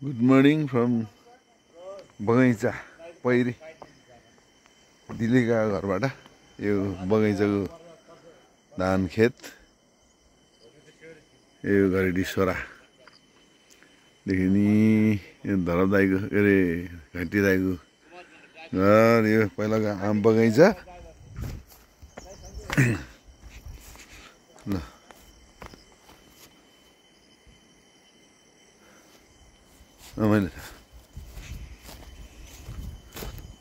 Good morning from बगैँचा पहिरी दिल्लीका घरबाट यो बगैँचाको धान खेत यो घरेडी सोरा देखिनी यो धरम दाइको के अरे घाँटी दाइको घर यो पहिलाको आम बगैँचा ल मैले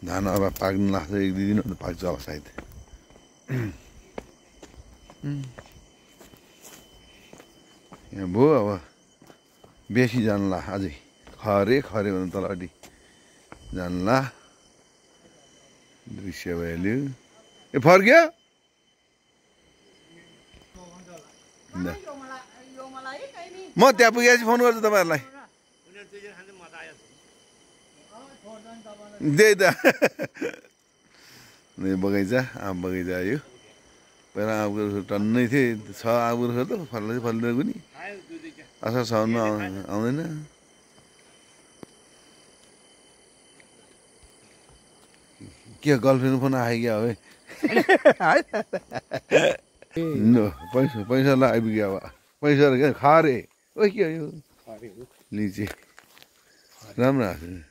धान अब पाक्न लाग्छ एक दुई दिन पाक्छ होला सायद यहाँ भयो अब बेसी जानला अझै खरे खरे भने तलपट्टि जानला दृश्य भइहाल्यो ए फर्क्यो म त्यहाँ पुगेपछि फोन गर्छु तपाईँहरूलाई त्यही त बगैँचा आम बगैँचा यो पहिला आँपको रुख टन्नै थिए छ आँपको रुख त फल्दै फल्दैन नि असार साउनमा आउँदैन के गर्लफ्रेन्ड फोन आयो क्या है पैसा पैसालाई आइपुग्यो अब पैसा क्या खारे ओ के हो यो लिची राम्रो आएको है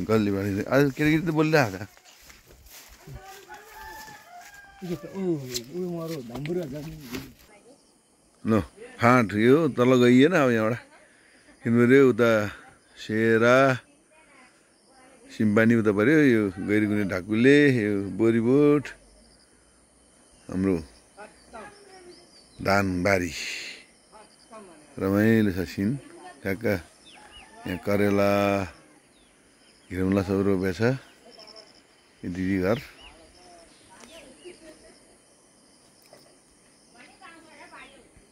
गल्लीबाडी आज केटाकेटी त बोलिरहेको ल फाँट यो तल गइएन अब यहाँबाट किनभने उता सेरा सिम्पानी उता पऱ्यो यो गैरीकुने ढाकुले यो बोरीबोट हाम्रो धानबारी रमाइलो छ सिन ठ्याक्क यहाँ करेला हिरौँला सब रोपेको छ यो दिदी घर